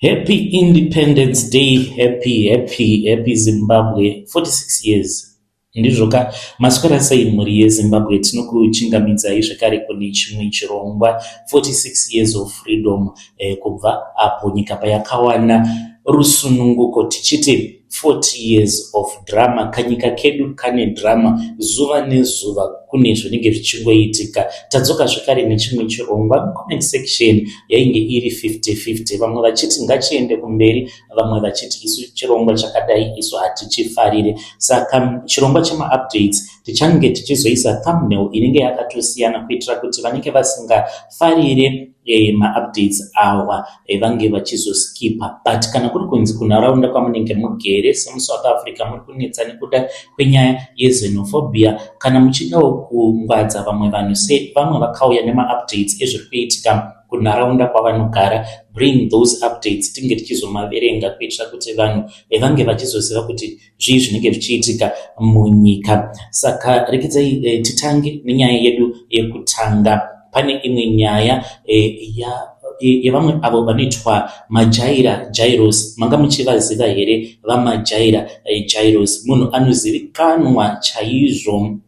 Happy Independence Day, happy, happy, happy Zimbabwe, 46 years. Ndizvo ka, maswera sei mhuri yeZimbabwe? Tinokuchingamidzai zvekare kune chimwe chirongwa, 46 years of freedom, kubva apo nyika payakawana rusununguko, tichiti 40 years of drama. Kanyika kedu kane drama, zuva nezuva kune zvinenge zvichingoitika. Tadzoka zvekare nechimwe chirongwa. Comment section yainge iri 50-50, vamwe vachiti ngachiende kumberi, vamwe vachiti isu chirongwa chakadai isu hatichifarire. Saka chirongwa chemaupdates tichange tichizoisa thumbnail inenge yakatosiyana kuitira kuti vanenge vasingafarire maupdates awa vange vachizoskipa. But kana kuri kunzi kunharaunda kwamunenge mugere semuSouth Africa muri kunetsa nekuda kwenyaya yexenophobia, kana muchidawo kungwadza vamwe vanhu sevamwe vakauya nemaupdates ezviri kuitika kunharaunda kwavanogara, bring those updates tinge tichizomaverenga kuitira kuti vanhu vange vachizoziva kuti zvii zvinenge zvichiitika munyika. Saka rekedzai titange nenyaya yedu yekutanga. Pane imwe nyaya yevamwe avo vanoitwa Majaira Jairos. Manga muchivaziva here vaMajaira Jairos? Munhu anozivikanwa chaizvo,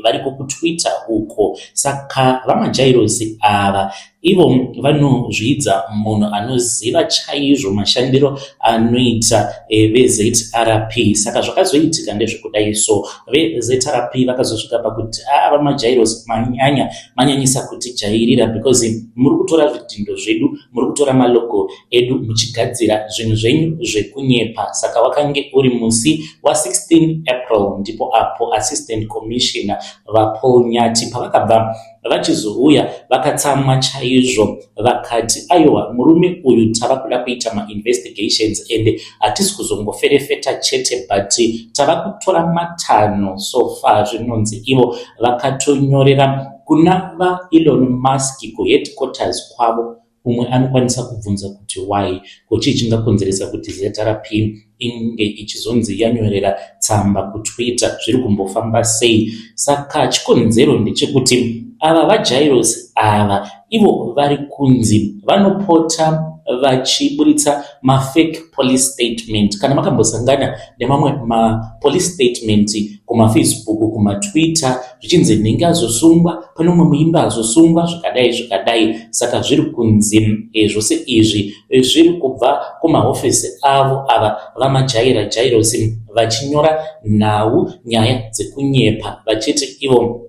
variko kuTwitter uko. Saka vaMajairos ava ivo vanozvidza munhu anoziva chaizvo mashandiro anoita veZRP. Saka zvakazoitika ndezvekudai so, veZRP vakazosvika pakuti a vaMajairos manyanya, manyanyisa kutijairira, because muri kutora zvidhindo zvedu, muri kutora malogo edu muchigadzira zvinhu zvenyu zvekunyepa. Saka wakange uri musi wa16 April ndipo apo Assistant Commissioner vaPaul Nyati pavakabva vachizouya vakatsamwa chaizvo, vakati aiwa, murume uyu tava kuda kuita mainvestigations and hatisi kuzongoferefeta chete, but tava kutora matanho. So far zvinonzi ivo vakatonyorera kuna vaElon Musk kuheadquarters kwavo. Umwe anokwanisa kubvunza kuti why, ko chii chingakonzeresa kuti ZRP inge ichizonzi yanyorera tsamba kuTwitter? Zviri kumbofamba sei? Saka chikonzero ndechekuti ava vaJairos ava ivo vari kunzi vanopota vachiburitsa mafake police statement. Kana makambosangana nemamwe mapolice statement kumaFacebook, kumaTwitter, zvichinzi nhingi azosungwa, pane umwe muimbi azosungwa, zvakadai zvakadai, saka zviri kunzi zvose izvi zviri kubva kumahofisi avo ava vaMajaira Jairos, vachinyora nhau, nyaya dzekunyepa, vachiti ivo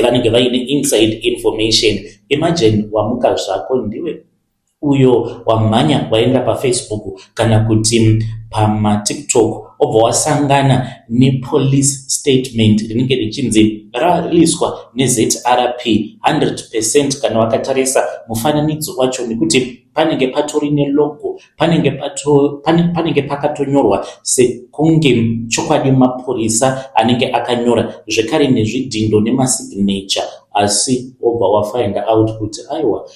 vanenge vaine inside information. Imagine wamuka zvako, ndiwe uyo wamhanya waenda paFacebook kana kuti pamaTikTok, obva wasangana nepolice statement rinenge richinzi rariliswa neZRP 100%. Kana wakatarisa mufananidzo wacho, nekuti panenge patori nelogo, panenge pakatonyorwa sekunge chokwadi mapurisa anenge akanyora, zvekare nezvidhindo nemasignature, asi wobva wafind out kuti aiwa,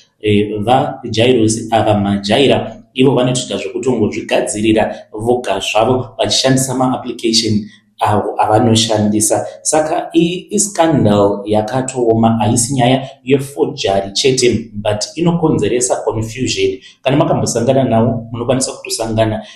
vaJairos ava, Majaira, ivo vanotoita zvekutongozvigadzirira voga zvavo vachishandisa maapplication avo avanoshandisa. Saka iyi iscandal yakatooma. Haisi nyaya yeforgery chete, but inokonzeresa confusion. Kana makambosangana nawo, munokwanisa kutosangana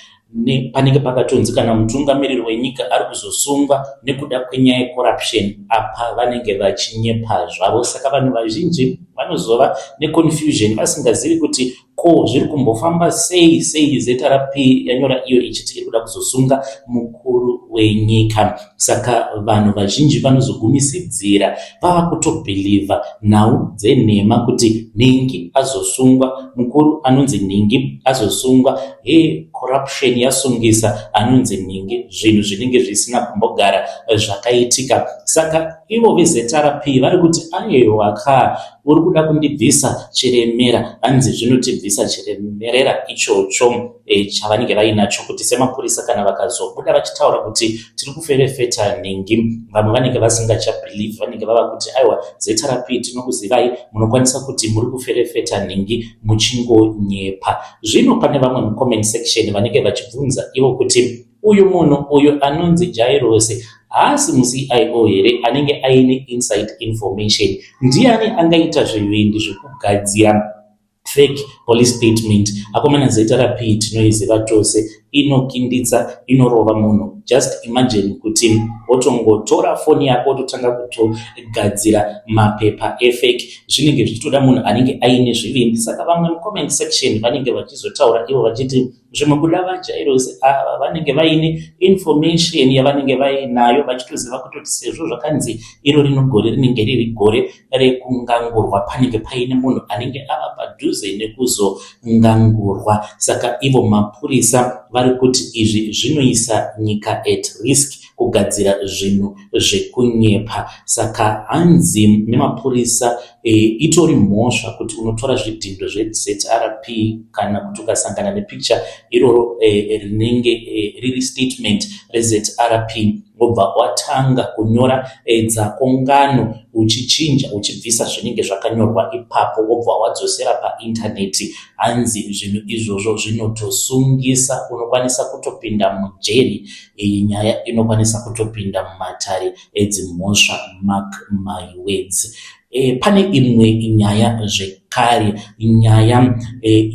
panenge pakatonzi kana mutungamiriri wenyika ari kuzosungwa nekuda kwenyaya yecorruption, apa vanenge vachinyepa zvavo. Saka vanhu vazhinji vanozova neconfusion, vasingazivi kuti ko zviri kumbofamba sei, sei ZRP yanyora iyo ichiti iri kuda kuzosunga mukuru wenyika. Saka vanhu vazhinji vanozogumisidzira vava kutobhilivha nhau dzenhema kuti nhingi azosungwa, mukuru anonzi nhingi azosungwa, he corruption yasungisa anonzi nhingi, zvinhu zvinenge zvisina kumbogara zvakaitika. Saka ivo veZRP vari kuti aiwa ka, uri kuda kundibvisa chiremera. Hanzi zvinotibvisa chiremerera ichocho chavanenge vainacho, kuti semapurisa kana vakazobuda vachitaura kuti tiri kuferefeta nhingi, vamwe vanenge vasingachabhilivhi, vanenge vava kuti aiwa, ZRP tinokuzivai, munokwanisa kuti muri kuferefeta nhingi muchingonyepa. Zvino pane vamwe mucomment section vanenge vachibvunza ivo kuti uyu munhu uyu anonzi Jairos haasi muCIO here anenge aine inside information? Ndiani angaita zvivindi zvekugadzira Fake police statement akomana, ZRP tinoiziva tose, inokinditsa, inorova munhu. Just imagine kuti wotongotora foni yako, wototanga kutogadzira mapepa efake. Zvinenge zvichitoda munhu anenge aine zvivindi. Saka vamwe mucomment section vanenge vachizotaura ivo vachiti zvimwe kuda vaJairos ava vanenge vaine information yavanenge vainayo, vachitoziva kutoti sezvo zvakanzi iro rino gore rinenge riri gore rekungangurwa, panenge paine munhu anenge ava padhuze nekuzongangurwa. Saka ivo mapurisa vari kuti izvi zvinoisa nyika at risk, kugadzira zvinhu zvekunyepa. Saka hanzi nemapurisa itori mhosva kuti unotora zvidhindo zveZRP kana kuti ukasangana nepicture iroro rinenge riri statement reZRP, wobva watanga kunyora dzako ngano, uchichinja, uchibvisa zvinenge zvakanyorwa ipapo, wobva wadzosera paindaneti. Hanzi zvinhu izvozvo zvinotosungisa, unokwanisa kutopinda mujeri. Iyi nyaya inokwanisa kutopinda mumatare edzimhosva, mark my words. Pane imwe nyaya zvekare, nyaya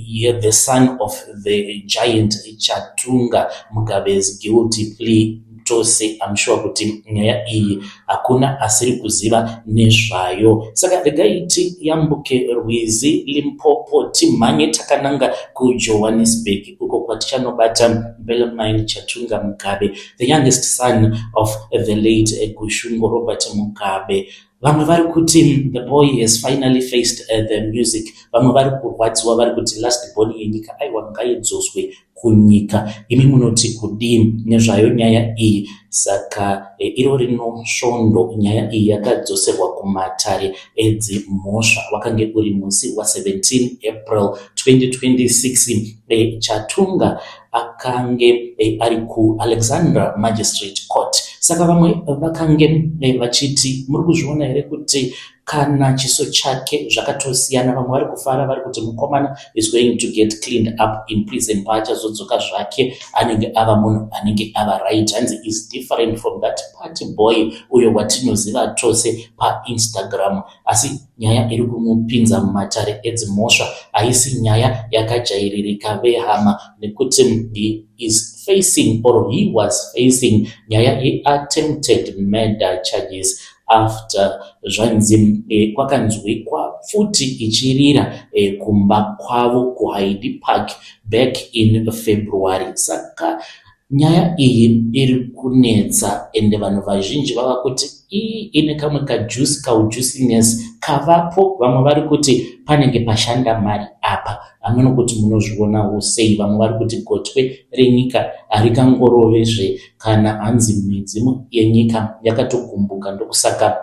yethe son of the giant Chatunga Mugabe's guilty plea. Tose, I'm sure kuti nyaya iyi hakuna asiri kuziva nezvayo. Saka regai tiyambuke rwizi Limpopo, timhanye takananga kuJohannesburg, uko kwatichanobata Bellarmine Chatunga Mugabe, the youngest son of the late Gushungo Robert Mugabe. Vamwe vari kuti the boy has finally faced the music. Vamwe vari kurwadziwa, vari kuti last born yenyika aiwa ngaidzoswe kunyika. Imi munoti kudii nezvayo nyaya iyi? Saka iro rino svondo nyaya iyi yakadzoserwa kumatare edzimhosva. Wakange uri musi wa17 April 2026. Chatunga akange ari kuAlexandra Magistrate Court. Saka vamwe vakange vachiti, muri kuzviona here kuti kana chiso chake zvakatosiyana? Vamwe vari kufara, vari kuti mukomana is going to get cleaned up in prison. Paachazodzoka zvake anenge ava munhu anenge ava right. Hanzi is different from that party boy uyo watinoziva tose paInstagram. Asi nyaya iri kumupinza mumatare edzimhosva haisi nyaya yakajairirika, vehama, nekuti he is facing, or he was facing, nyaya yeattempted murder charges after zvanzi kwakanzwikwa pfuti ichirira kumba kwavo kuHyde Park back in February. Saka nyaya iyi iri kunetsa, ende vanhu vazhinji vava kuti ii ine kamwe kajuice, kaujuiciness kavapo. Vamwe vari kuti panenge pashanda mari apa. Hameno kuti munozvionawo sei. Vamwe vari kuti gotwe renyika harikangorovezve kana hanzi midzimu yenyika yakatogumbuka, ndokusaka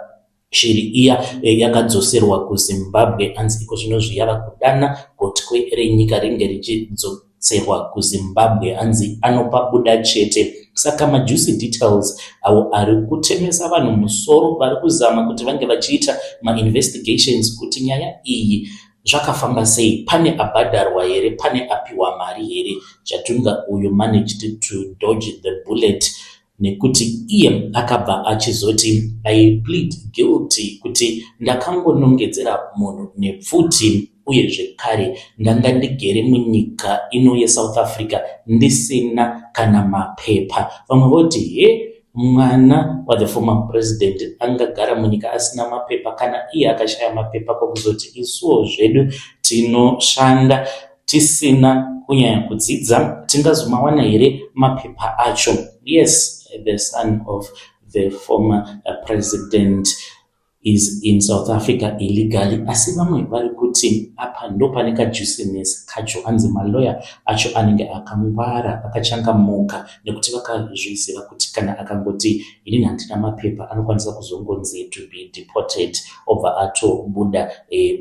shiri iya yakadzoserwa kuZimbabwe. Hanzi iko zvinozvi yava kudana gotwe renyika ringe richidzoserwa kuZimbabwe, hanzi anopabuda chete. Saka majuicy details avo ari kutemesa vanhu musoro, vari kuzama kuti vange vachiita mainvestigations kuti nyaya iyi zvakafamba sei, pane abhadharwa here, pane apiwa mari here. Chatunga uyu managed to dodge the bullet nekuti iye akabva achizoti, "I plead guilty kuti ndakangonongedzera munhu nepfuti, uye zvekare ndanga ndigere munyika ino yeSouth Africa ndisina kana mapepa." Vamwe voti, he, mwana wathe former president angagara munyika asina mapepa? Kana iye akashaya mapepa, kwokuzoti isuwo zvedu tinoshanda tisina kunyanya kudzidza, tingazomawana here mapepa acho? Yes, the son of the former president is in South Africa illegally. Asi vamwe vari kuti apa ndo pane kajuiciness kacho. Anzi maloya acho anenge akangwara, akachangamuka, nekuti vakazviziva kuti kana akangoti inini handina mapepa, anokwanisa kuzongonzi to be deported, obva atobuda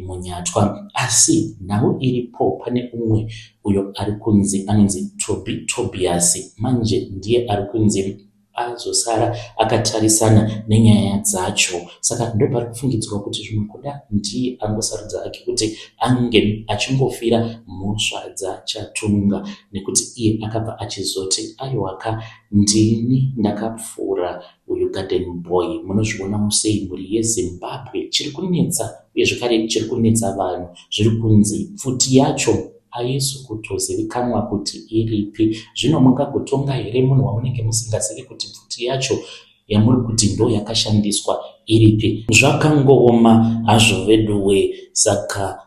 munyatwa. Asi nhau iripo, pane umwe uyo ari kunzi anonzi Toby Tobias. Manje ndiye ari kunzi azosara akatarisana nenyaya dzacho. Saka ndopari kufungidzirwa kuti zvimwe kuda ndiye angosarudza ake kuti ange achingofira mhosva dzaChatunga, nekuti iye akabva achizoti, aiwaka, ndini ndakapfuura uyu. uyu garden boy. Munozvionawo sei mhuri yeZimbabwe? Chiri kunetsa uye zvekare chiri kunetsa vanhu zviri kunzi pfuti yacho haisi kutozivikanwa kuti iripi. Zvino mungagotonga here munhu wamunenge musingazivi kuti pfuti yacho yamuri kuti ndo yakashandiswa iripi? Zvakangooma hazvo veduwe. Saka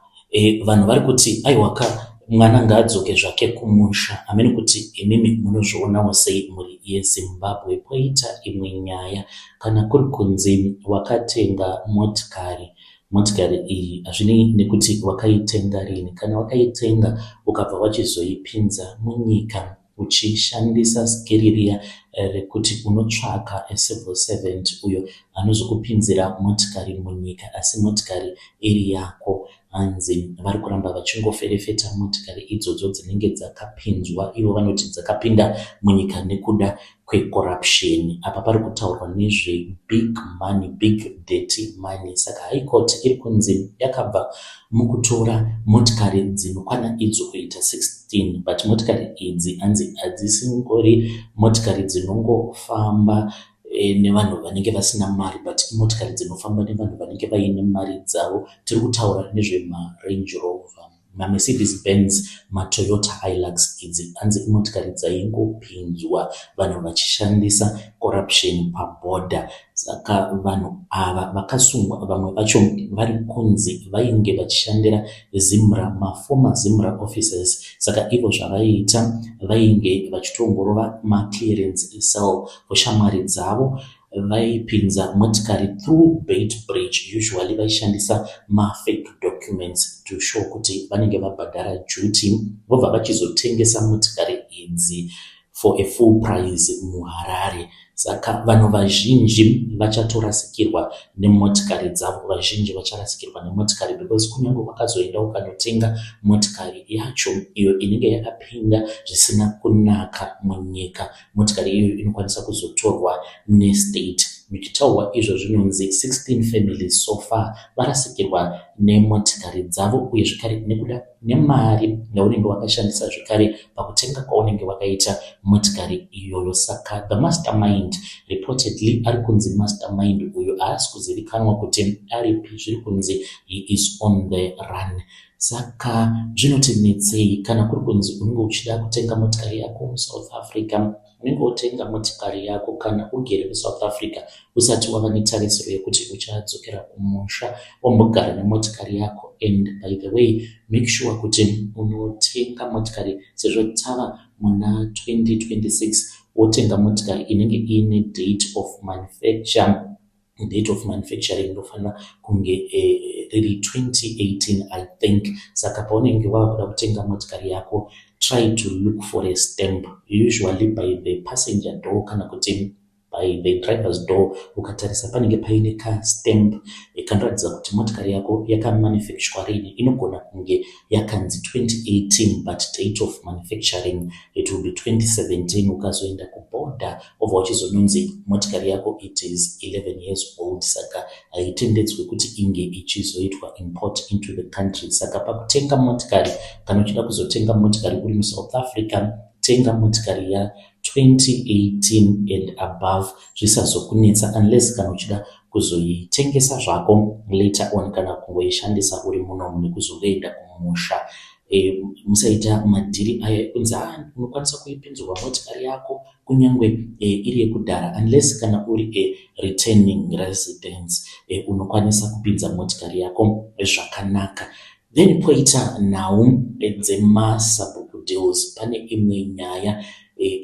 vanhu vari kuti aiwaka, mwana ngaadzoke zvake kumusha. Hameno kuti imimi munozvionawo sei, mhuri yeZimbabwe. Poita imwe nyaya, kana kuri kunzi wakatenga motikari, motikari iyi hazvinei nekuti wakaitenga rini. Kana wakaitenga ukabva wachizoipinza munyika uchishandisa skiri riya rekuti unotsvaka civil servant uyo anozokupinzira motikari munyika asi motikari iri yako, hanzi vari kuramba vachingoferefeta motikari idzodzo dzinenge dzakapinzwa, ivo vanoti dzakapinda munyika nekuda kwecorruption. Apa pari kutaurwa nezve big money, big dirty money. Saka High Court iri kunzi yakabva mukutora motikari dzinokwana idzo kuita 16, but motikari idzi hanzi hadzisingori motikari dzinongofamba nevanhu vanenge vasina mari, but imotikari dzinofamba nevanhu vanenge vaine mari dzavo. Tiri kutaura nezvemaRange Rover, maMercedes Benz, maToyota Hilux. Idzi hanzi imotikari dzaingopinzwa vanhu vachishandisa corruption pabhodha. Saka vanhu ava vakasungwa, vamwe vacho vari kunzi vainge vachishandira ZIMRA, maformer ZIMRA officers. Saka ivo zvavaiita, vainge vachitoongorora maclearance sale kushamwari dzavo, vaipinza motikari through Beitbridge. Usually vaishandisa mafake documents to show kuti vanenge vabhadhara duty, vobva vachizotengesa motikari idzi for a full price muHarare. Saka vanhu vazhinji vachatorasikirwa nemotikari dzavo, vazhinji vacharasikirwa nemotikari, because kunyange wakazoenda ukanotenga motikari yacho iyo inenge yakapinda zvisina kunaka munyika, motikari iyoyo inokwanisa kuzotorwa nestate. Zvichitaurwa izvo, zvinonzi 16 families so far varasikirwa nemotikari dzavo, uye zvekare nekuda nemari yaunenge wakashandisa zvekare pakutenga kwaunenge wakaita motikari iyoyo. Saka the mastermind, reportedly ari kunzi mastermind uyu haasi kuzivikanwa kuti aripi, zviri kunzi he is on the run. Saka zvinotinetsei kana kuri kunzi unenge uchida kutenga motikari yako muSouth Africa, unenge wotenga motikari yako kana ugere muSouth Africa usati wava netarisiro yekuti uchadzokera kumusha, wambogara nemotikari yako. And by the way, make sure kuti unotenga motikari, sezvo tava muna 2026, wotenga motikari inenge iine date of manufacture. Date of manufacturing inofanira kunge riri 2018, I think. Saka paunenge wava kuda kutenga motikari yako, try to look for a stamp, usually by the passenger door kana kuti by the driver's door. Ukatarisa panenge paine kastamp kanoratidza kuti motikari yako yakamanufacturwa rini. Inogona kunge yakanzi 2018, but date of manufacturing, it will be 2017. Ukazoenda kubhodha, wobva uchizononzi motikari yako, it is 11 years old, saka haitendedzwi kuti inge ichizoitwa import into the country. Saka pakutenga motikari, kana uchida kuzotenga motikari uri muSouth Africa, tenga motikari ya2018 and above, zvisazokunetsa, unless kana uchida kuzoitengesa zvako later on kana kungoishandisa uri munomu nekuzoenda kumusha. Musaita madhiri aya ekunzi unokwanisa kuipinzirwa motikari yako kunyange iri yekudhara, unless kana uri a returning residence, unokwanisa kupinza motikari yako zvakanaka. Then poita nhau dzemasabhuku deals. Pane imwe nyaya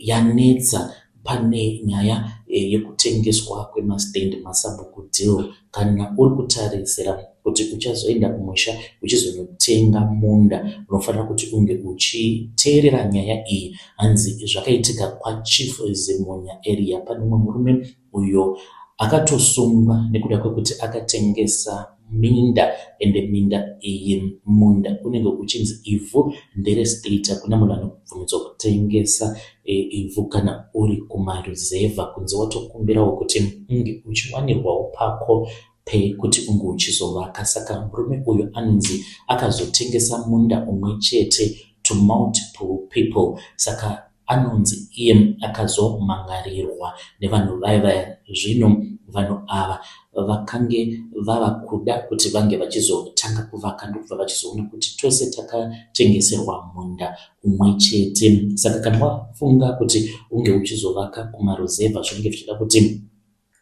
yanetsa, pane nyaya yekutengeswa kwemastand, masabhuku deal. Kana uri kutarisira kuti uchazoenda kumusha uchizonotenga munda, unofanira kuti unge uchiteerera nyaya iyi. Hanzi zvakaitika kwaChief Zimunya area, pane mumwe murume uyo akatosungwa nekuda kwekuti akatengesa minda. Ende minda iyi, munda unenge uchinzi ivhu nderestate, hakuna munhu anobvumidzwa kutengesa ivhu kana uri kumaruzevha, kunze watokumbirawo kuti unge uchiwanirwawo pako pekuti unge uchizovaka. Saka murume uyu anonzi akazotengesa munda umwe chete to multiple people. Saka Anonzi iye akazomhan'arirwa nevanhu vaya vaya. Zvino vanhu ava vakange vava kuda kuti vange vachizotanga kuvaka ndokubva vachizoona kuti tose takatengeserwa munda umwe chete. Saka kana wafunga kuti unge uchizovaka kumaruzevha zvinenge zvichida kuti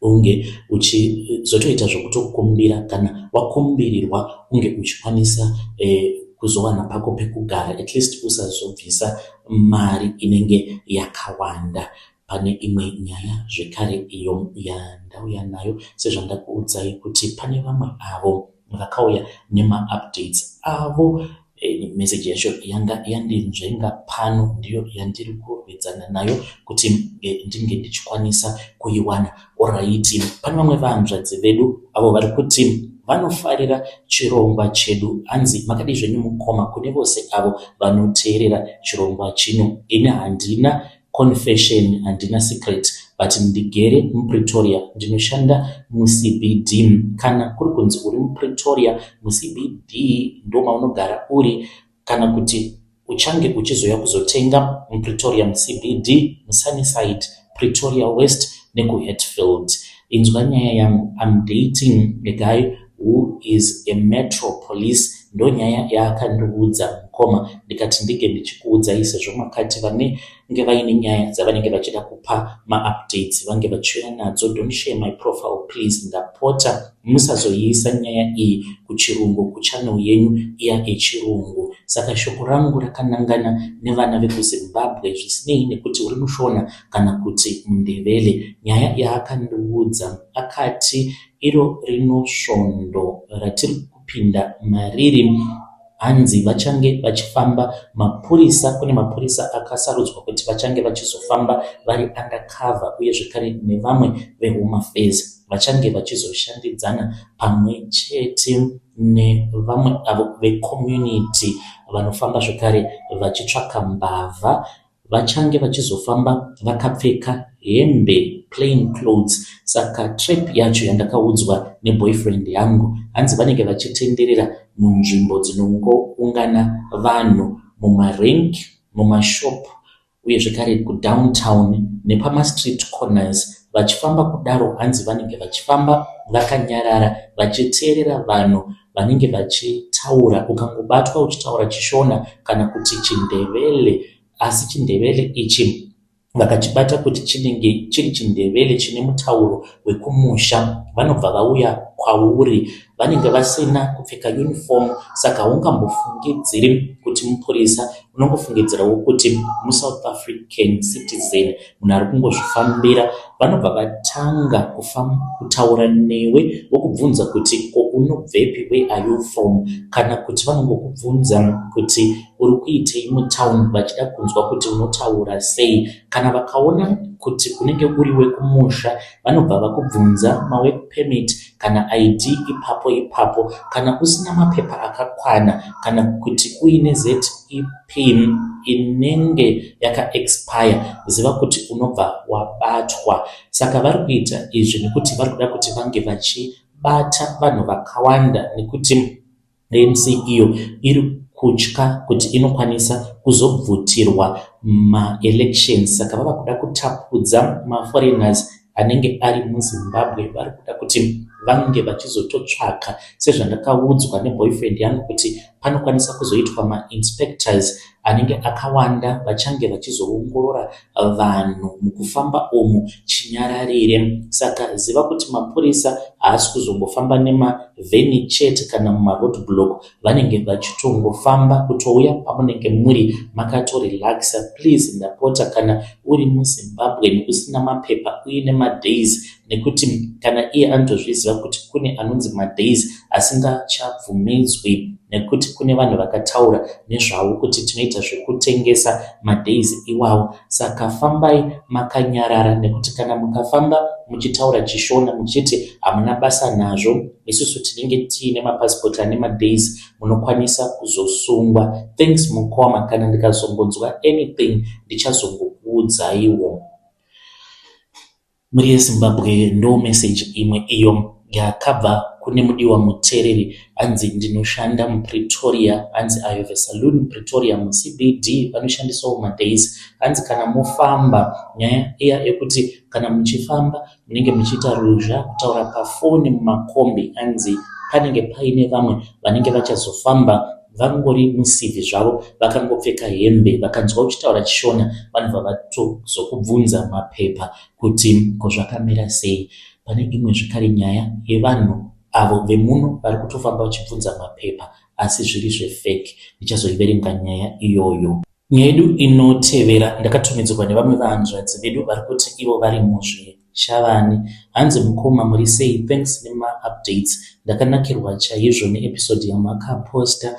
unge uchizotoita zvekutokumbira kana wakumbirirwa unge uchikwanisa eh, kuzowana pako pekugara at least usazobvisa mari inenge yakawanda. Pane imwe nyaya zvekare iyo yandauya nayo sezvandakuudzai kuti pane vamwe avo vakauya nemaupdates avo eh, message yacho yanga yandinzvenga pano ndiyo yandiri kurwedzana nayo kuti eh, ndinge ndichikwanisa kuiwana. Oraiti, pane vamwe vahanzvadzi vedu avo vari kuti vanofarira chirongwa chedu. Hanzi makadii zvenyu mukoma kune vose avo vanoteerera chirongwa chino. Ini handina Confession handina secret but ndigere muPretoria ndinoshanda muCBD kana kuri kunzi uri muPretoria muCBD ndomaunogara uri kana kuti uchange uchizouya kuzotenga muPretoria muCBD muSunnyside Pretoria West nekuHatfield inzwa nyaya yangu I'm dating a guy who is a metro police Ndonyaya yaakandiudza mukoma ndikati ndinge ndichikuudzai sezvo makati vanenge vaine nyaya dzavanenge vachida kupa maupdates vange vachiuya nadzo don't share my profile please ndapota musazoiisa nyaya iyi kuchirungu kuchannel yenyu iya yechirungu saka shoko rangu rakanangana nevana vekuZimbabwe zvisinei nekuti uri mushona kana kuti mundevele nyaya yaakandiudza akati iro rino svondo ratiri kupinda mariri hanzi vachange vachifamba mapurisa kune mapurisa akasarudzwa kuti vachange vachizofamba vari undercover uye zvekare nevamwe vehome affairs vachange vachizoshandidzana pamwe chete nevamwe avo vecommunity vanofamba zvekare vachitsvaka mbavha Vachange vachizofamba vakapfeka hembe plain clothes saka trap yacho yandakaudzwa neboyfriend yangu hanzi vanenge vachitenderera munzvimbo dzinongoungana vanhu mumarank, mumashop uye zvekare kudowntown nepamastreet corners vachifamba kudaro hanzi vanenge vachifamba vakanyarara vachiteerera vanhu vanenge vachitaura ukangobatwa uchitaura chishona kana kuti chindevele asi chindevele ichi vakachibata kuti chinenge chiri chindevele chine mutauro wekumusha vanobva vauya kwauri vanenge vasina kupfeka uniform saka haungambofungidziri kuti mupurisa unongofungidzirawo kuti musouth african citizen munhu ari kungozvifambira vanobva vatanga kutaura newe vokubvunza kuti ko unobvepi where are you from kana kuti vanongokubvunza kuti uri kuitei mutown vachida kunzwa kuti unotaura sei kana vakaona kuti unenge uri wekumusha vanobva vakubvunza mawork permit kana ID ipapo ipapo kana usina mapepa akakwana kana kuti uine ZEP inenge yakaexpire ziva kuti unobva wabatwa. Saka vari kuita izvi nekuti vari kuda kuti vange vachibata vanhu vakawanda nekuti ANC iyo iri kutya kuti inokwanisa kuzobvutirwa maelections saka vava kuda kutapudza maforeigners anenge ari muZimbabwe vari kuda kuti vange vachizototsvaka sezvandakaudzwa neboyfriend yangu kuti panokwanisa kuzoitwa mainspectors anenge akawanda vachange vachizoongorora vanhu mukufamba umu chinyararire. Saka ziva kuti mapurisa haasi kuzombofamba nemavheni chete kana mumaroad block vanenge vachitongofamba kutouya pamunenge muri makatorelaxa. Please ndapota kana uri muZimbabwean usina mapepa uine madays nekuti kana iye anotozviziva kuti kune anonzi madays asingachabvumidzwi nekuti kune vanhu vakataura nezvawo kuti tinoita zvekutengesa madays iwawo saka fambai makanyarara nekuti kana mukafamba muchitaura chishona muchiti hamuna basa nazvo isusu tinenge tiine mapasipoti ane madays munokwanisa kuzosungwa thanks mukoma kana ndikazongonzwa anything ndichazongokuudzaiwo Mhuri yeZimbabwe ndo message imwe iyo yakabva kune mudiwa muteereri hanzi ndinoshanda muPretoria hanzi I have a saloon Pretoria muCBD vanoshandisawo madays hanzi kana mofamba nyaya iya yekuti kana muchifamba munenge muchiita ruzha kutaura pafoni mumakombi hanzi panenge paine vamwe vanenge vachazofamba vangori musivhi zvavo vakangopfeka hembe vakanzwa uchitaura chishona vanobva vatozokubvunza mapepa kuti ko zvakamira sei. Pane imwe zvekare nyaya yevanhu avo vemuno vari kutofamba vachibvunza mapepa asi zviri zvefake. Ndichazoiverenga nyaya iyoyo. Nyaya yedu inotevera ndakatumidzirwa nevamwe vahanzvadzi vedu vari kuti ivo vari muzvishavani. Hanzi mukoma muri sei thanks nemaupdates. Ndakanakirwa chaizvo neepisode yamakaposta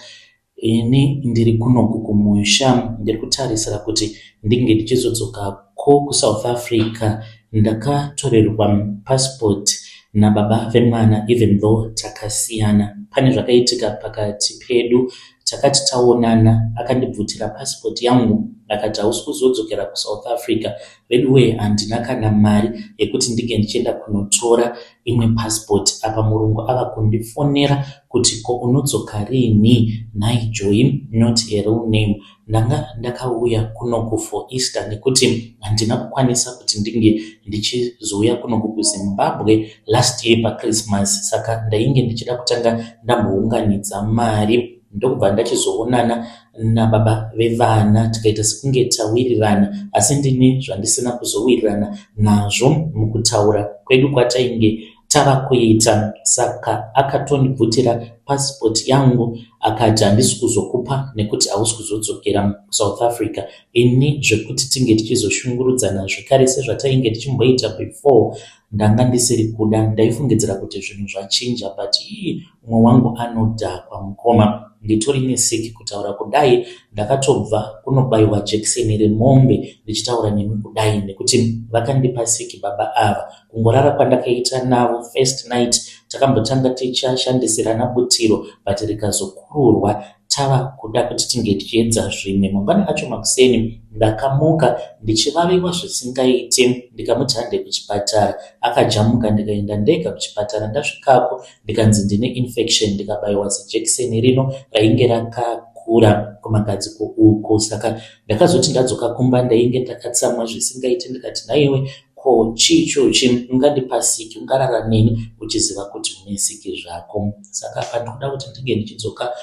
Ini ndiri kunoku kumusha ndiri kutarisira kuti ndinge ndichizodzokako kuSouth Africa. Ndakatorerwa passport nababa vemwana even though takasiyana. Pane zvakaitika pakati pedu takati taonana akandibvutira passport yangu akati hausi kuzodzokera kuSouth Africa. Veduwee handina kana mari yekuti ndinge ndichienda kunotora imwe passport apa murungu ava kundifonera kuti ko unodzoka rinhi nhai Joy not a real name. Ndanga ndakauya kunoku for Easter nekuti handina kukwanisa kuti ndinge ndichizouya kunoku kuZimbabwe last year paChristmas saka ndainge ndichida kutanga ndambounganidza mari ndokubva ndachizoonana nababa vevana tikaita sekunge tawirirana asi ndini zvandisina kuzowirirana nazvo mukutaura kwedu kwatainge tava kuita saka akatondibvutira passport yangu akati handisi kuzokupa nekuti hausi kuzodzokera kuSouth Africa ini zvekuti tinge tichizoshungurudzana zvekare sezvatainge tichimboita before ndanga ndisiri kuda ndaifungidzira kuti zvinhu zvachinja but ii Umwe wangu anodhakwa mukoma nditori nesick kutaura kudai ndakatobva kunobaiwa jekiseni remombe ndichitaura nemi kudai nekuti vakandipa sick baba ava. Kungorara kwandakaita navo first night takambotanga tichashandisirana butiro but rikazokururwa tava kuda kuti tinge tichiedza zvimwe. Mangwana acho makuseni ndakamuka ndichivaviwa zvisingaite ndikamuti hande kuchipatara. Akajamuka ndikaenda ndega kuchipatara ndasvikako ndikanzi ndine infection ndikabaiwa zijekiseni rino rainge rakakura kumagadziko uku saka ndakazoti ndadzoka kumba ndainge ndakatsamwa zvisingaite ndikati nhaiwe ko chii ichochi ungandipa siki ungarara neni uchiziva kuti une siki zvako saka apa ndikuda kuti ndinge ndichidzoka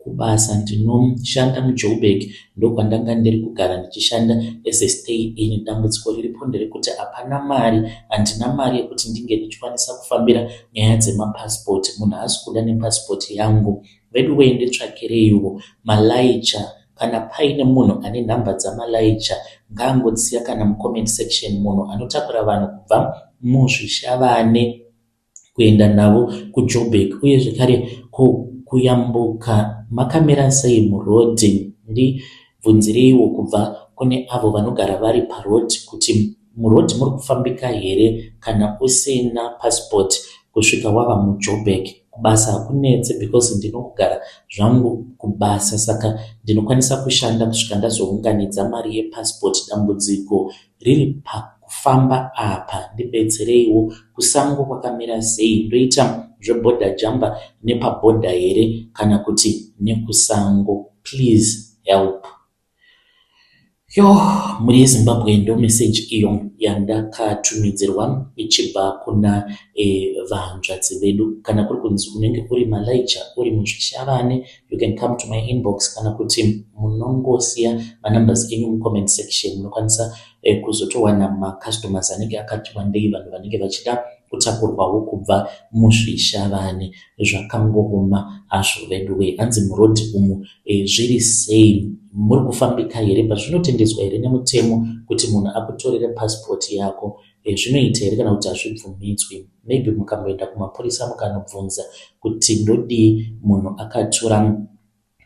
kubasa ndinoshanda muJoburg ndokwandanga ndiri kugara ndichishanda as a stay in. Dambudziko riripo nderekuti hapana mari, handina mari yekuti ndinge ndichikwanisa kufambira nyaya dzemapassport. Munhu haasi kuda nepassport yangu. Veduwee nditsvakireiwo malaicha kana paine munhu ane nhamba dzamalaicha ngaangodziya kana mucomment section munhu anotakura vanhu kubva muzvishavane kuenda navo kuJoburg uye zvekare ko kuyambuka makamira sei muroad ndibvunzireiwo kubva kune avo vanogara vari paroad kuti muroad muri kufambika here kana usina passport kusvika wava muJoburg kubasa hakunetse because ndinogara zvangu kubasa saka ndinokwanisa kushanda kusvika ndazounganidza mari yepassport dambudziko riri pakufamba apa ndibetsereiwo kusango kwakamira sei ndoita zveborder jumper nepaborder here kana kuti nekusango please help. Yo mhuri yeZimbabwe ndo message iyo yandakatumidzirwa ichibva kuna e, vahanzvadzi vedu kana kuri kunzi unenge uri malaicha uri muzvishavane you can come to my inbox kana kuti munongosiya manumbers enyu mucomment section munokwanisa eh, kuzotowana macustomers anenge akati wandei vanhu vanenge vachida kutakurwawo kubva muzvishavane zvakangooma hazvo veduwe hanzi muroad umu eh, zviri sei muri kufambika here pazvinotendedzwa here nemutemo kuti munhu akutorere passport yako eh, zvinoita here kana kuti hazvibvumidzwi maybe mukamboenda kumapurisa mukanobvunza kuti ndodii munhu akatora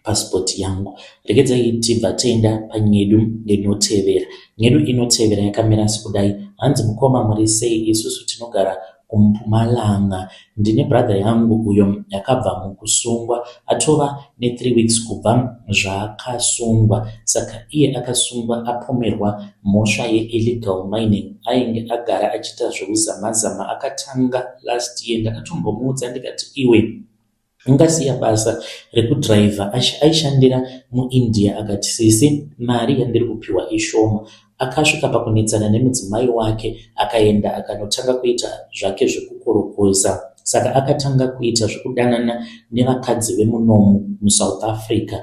passport yangu regedzai tibva taenda panyedu inotevera nyedu inotevera yakamira sekudai hanzi mukoma muri sei isusu tinogara kuMpumalanga. Ndine brother yangu uyo akabva mukusungwa atova ne3 weeks kubva zvaakasungwa. Saka iye akasungwa apomerwa mhosva yeillegal mining. Ainge agara achiita zveuzama-zama akatanga last year. Ndakatombomuudza ndikati iwe ungasiya basa rekudhiraivha aishandira muIndia akati sisi mari yandiri kupiwa ishoma. Akasvika pakunetsana nemudzimai wake akaenda akanotanga kuita zvake zvekukorokoza. Saka akatanga kuita zvekudanana nevakadzi vemunomu muSouth Africa.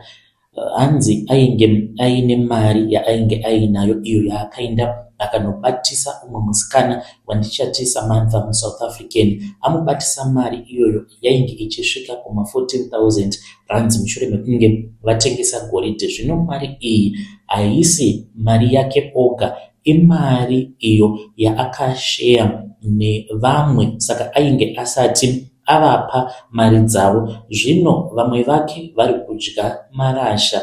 Hanzi ainge aine mari yaainge ainayo iyo yaakaenda akanobatisa umwe musikana wandichati Samantha muSouth African. Amubatisa mari iyoyo yainge ichisvika kuma 14,000 rands mushure mekunge vatengesa goridhe. Zvino mari iyi haisi mari yake oga, imari iyo yaakasheya nevamwe saka ainge asati avapa mari dzavo. Zvino vamwe vake vari kudya marasha.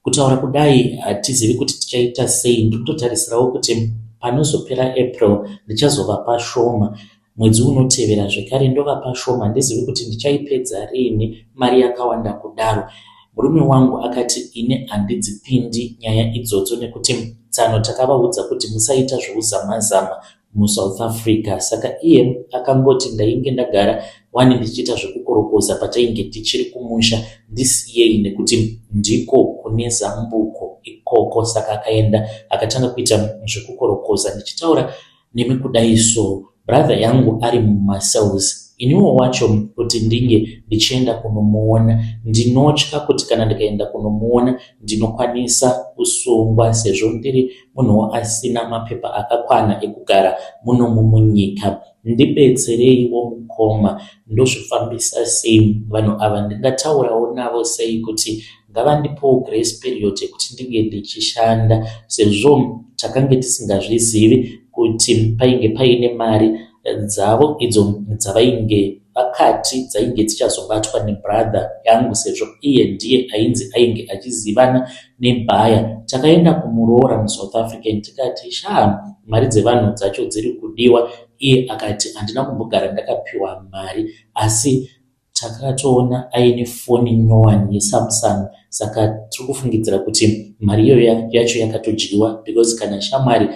Kutaura kudai hatizivi kuti tichaita sei. Ndiri kutotarisirawo kuti panozopera April ndichazovapa shoma. Mwedzi unotevera zvekare ndovapa shoma. Handizivi kuti ndichaipedza riini mari yakawanda kudaro. Murume wangu akati ini handidzipindi nyaya idzodzo nekuti tsano takavaudza kuti musaita zveuzama-zama muSouth Africa. Saka iye akangoti ndainge ndagara wani ndichiita zvekukorokoza patainge tichiri kumusha ndisiyei nekuti ndiko kune zambuko ikoko. Saka akaenda akatanga kuita zvekukorokoza ndichitaura nemi kudai so brother yangu ari mumacells iniwo wacho kuti ndinge ndichienda kunomuona ndinotya kuti kana ndikaenda kunomuona ndinokwanisa kusungwa sezvo ndiri munhuwo asina mapepa akakwana ekugara munomu munyika. Ndibetsereiwo mukoma ndozvifambisa sei vanhu ava ndingataurawo navo sei kuti ngavandipowo grace period yekuti ndinge ndichishanda sezvo takange tisingazvizivi kuti painge paine mari dzavo idzo dzavainge vakati dzainge dzichazobatwa nebrother yangu sezvo iye ndiye ainzi ainge achizivana nebhaya. Takaenda kumuroora muSouth African tikati shaa mari dzevanhu dzacho dziri kudiwa iye akati handina kumbogara ndakapiwa mari asi takatoona aine foni nyowani yeSamsung saka tiri kufungidzira kuti mari iyoyo yacho yakatodyiwa because kana shamwari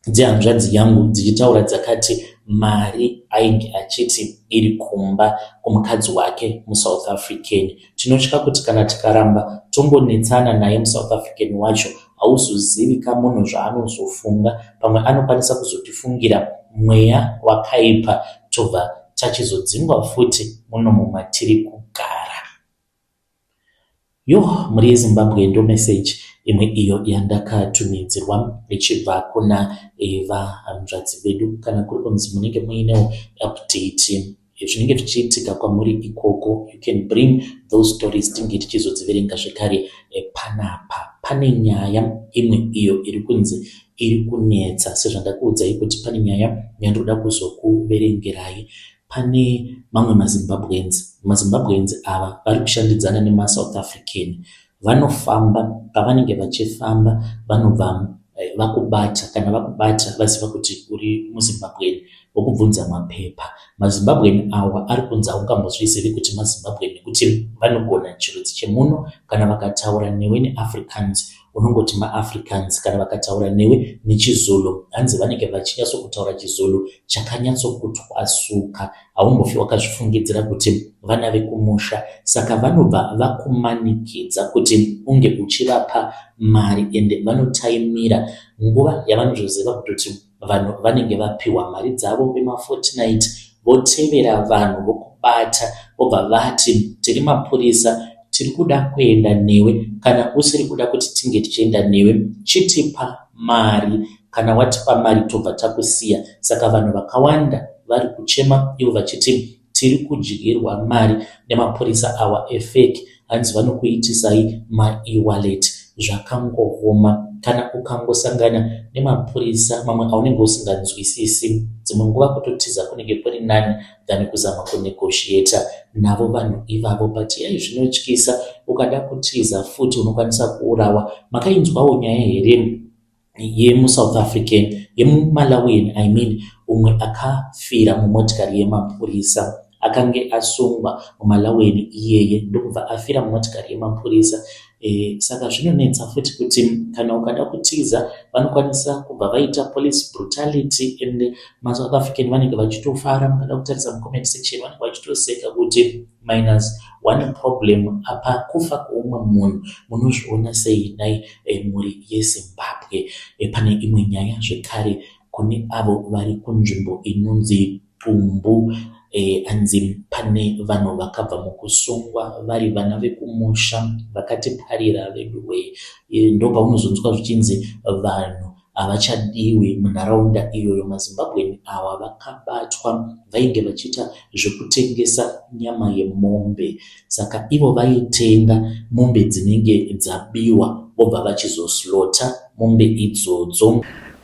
dzehanzvadzi yangu dzichitaura dzakati mari ainge achiti iri kumba kumukadzi wake muSouth African. Tinotya kuti kana tikaramba tongonetsana naye muSouth African wacho hauzozivi kamunhu zvaanozofunga. Pamwe anokwanisa kuzotifungira mweya wakaipa tobva tachizodzingwa futi munomu matiri kugara. Yoh mhuri yeZimbabwe ndo message imwe iyo yandakatumidzirwa ichibva kuna vahanzvadzi vedu. Kana kuri kunzi munenge muinewo update zvinenge zvichiitika kwamuri ikoko you can bring those stories tinge tichizodziverenga zvekare panapa. Pane nyaya imwe iyo iri kunzi iri kunetsa sezvandakuudzai kuti pane nyaya yandinoda kuzokuverengerai. Pane mamwe maZimbabweans. MaZimbabweans ava vari kushandidzana nemaSouth African. Vanofamba, pavanenge vachifamba vanobva vakubata. Kana vakubata vaziva kuti uri muZimbabwean vokubvunza mapepa. MaZimbabwean awa ari kunzi haungambozvizivi kuti maZimbabwean nekuti vanogona chirudzi chemuno. Kana vakataura newe neAfrikaans unongoti maAfrikaans. Kana vakataura newe nechiZulu hanzi vanenge vachinyatsokutaura chiZulu chakanyatsokutwasuka. Haumbofi wakazvifungidzira kuti vana vekumusha. Saka vanobva vakumanikidza kuti unge uchivapa mari ende vanotaimira nguva yavanotoziva kutoti vanhu vanenge vapiwa mari dzavo vemafortnight votevera vanhu vokubata vobva vati tiri mapurisa tiri kuda kuenda newe kana usiri kuda kuti tinge tichienda newe chitipa mari kana watipa mari tobva takusiya saka vanhu vakawanda vari kuchema ivo vachiti tiri kudyirwa mari nemapurisa awa efake hanzi vanokuitisai maewallet zvakangooma kana ukangosangana nemapurisa mamwe aunenge usinganzwisisi dzimwe nguva kutotiza kunenge kuri nani than kuzama kunegotiata navo vanhu ivavo but yai zvinotyisa ukada kutiza futi unokwanisa kuurawa makainzwawo nyaya here yemuSouth African yemumalawian I mean. Umwe akafira mumotikari yemapurisa. Akange asungwa muMalaweni iyeye ndokubva afira mumotikari yemapurisa. Saka zvinonetsa futi kuti kana ukada kutiza vanokwanisa kubva vaita police brutality and maSouth African vanenge vachitofara. Mukada kutarisa mucomment section vanenge vachitoseka kuti minus one problem apa kufa kweumwe munhu. Munozviona sei nhai mhuri yeZimbabwe? Pane imwe nyaya zvekare kune avo vari kunzvimbo inonzi Qumbu. Hanzi pane vanhu vakabva mukusungwa vari vana vekumusha vakatiparira veduwe. Ndopaunozonzwa zvichinzi vanhu havachadiwi munharaunda iyoyo. MaZimbabwean awa vakabatwa vainge vachiita zvekutengesa nyama yemombe. Saka ivo vaitenga mombe dzinenge dzabiwa vobva vachizoslota mombe idzodzo.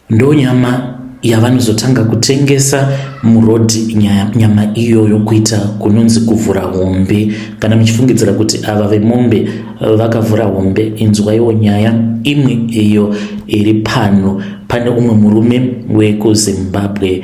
Ndonyama yavanozotanga kutengesa muroad, nyama iyoyo kuita kunonzi kuvhura hombe. Kana muchifungidzira kuti ava vemombe vakavhura hombe, inzwaiwo nyaya imwe iyo iri pano. Pane umwe murume wekuZimbabwe.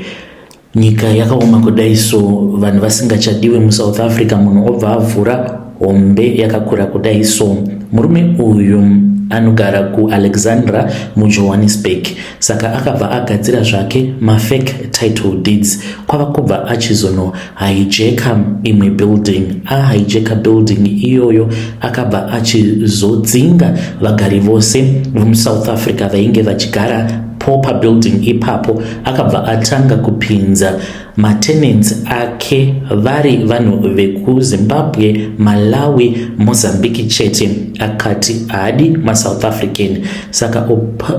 Nyika yakaoma kudai so vanhu vasingachadiwe muSouth Africa, munhu obva avhura hombe yakakura kudai so. Murume uyu anogara kuAlexandra muJohannesburg. Saka akabva agadzira zvake mafake title deeds, kwava kubva achizono hijacka imwe building. Ahijacka building iyoyo, akabva achizodzinga vagari vose vemuSouth Africa vainge vachigara po pabuilding ipapo. Akabva atanga kupinza matenants ake vari vanhu vekuZimbabwe, Malawi, Mozambique chete. Akati haadi maSouth African. Saka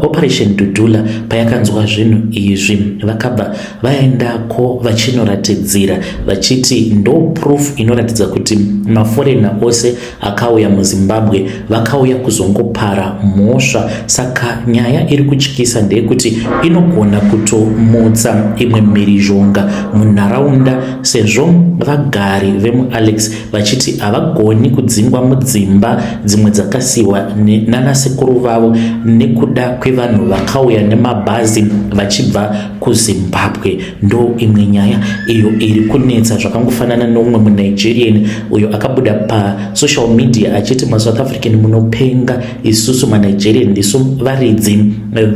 Operation Dudula payakanzwa zvinhu izvi, vakabva vaendako vachinoratidzira vachiti ndo proof inoratidza kuti maforeigner ose akauya muZimbabwe vakauya kuzongopara mhosva. Saka nyaya iri kutyisa ndeyekuti inogona kutomutsa imwe mhirizhonga munharaunda, sezvo vagari vemuAlex vachiti havagoni kudzingwa mudzimba dzimwe dzakasiyiwa nanasekuru vavo nekuda kwevanhu vakauya nemabhazi vachibva kuZimbabwe. Ndo imwe nyaya iyo iri kunetsa. Zvakangofanana neumwe muNigerian uyo akabuda pasocial media achiti maSouth African munopenga, isusu maNigerian ndisu varidzi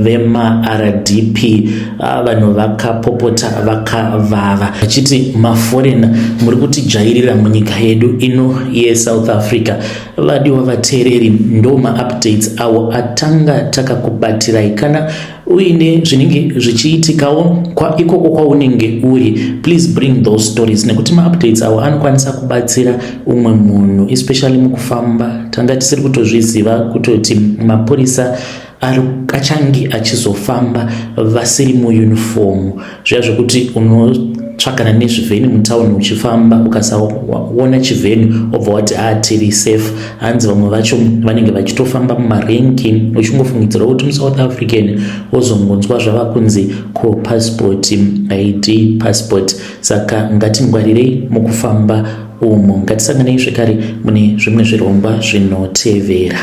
vemaRDP. Vanhu vakapopota vakavava vachiti maforeigner muri kutijairira munyika yedu ino yeSouth Africa. Vadiwa vateereri, ndo maupdates awo atanga takakubatirai. Kana uine zvinenge zvichiitikawo ikoko kwaunenge uri, please bring those stories, nekuti maupdates awo anokwanisa kubatsira umwe munhu, especially mukufamba. Tanga tisiri kutozviziva kutoti mapurisa achange achizofamba vasiri muuniform. Zviya zvekuti unotsvakana nezvivheni mutauni uchifamba, ukasaona chivheni obva wati a tiri safe. Hanzi vamwe vacho vanenge vachitofamba mumarenki, uchingofungidzira kuti muSouth African, wozongonzwa zvava kunzi ko passport, ID, passport. Saka ngatingwarirei mukufamba umo. Ngatisanganei zvekare mune zvimwe zvirongwa zvinotevera.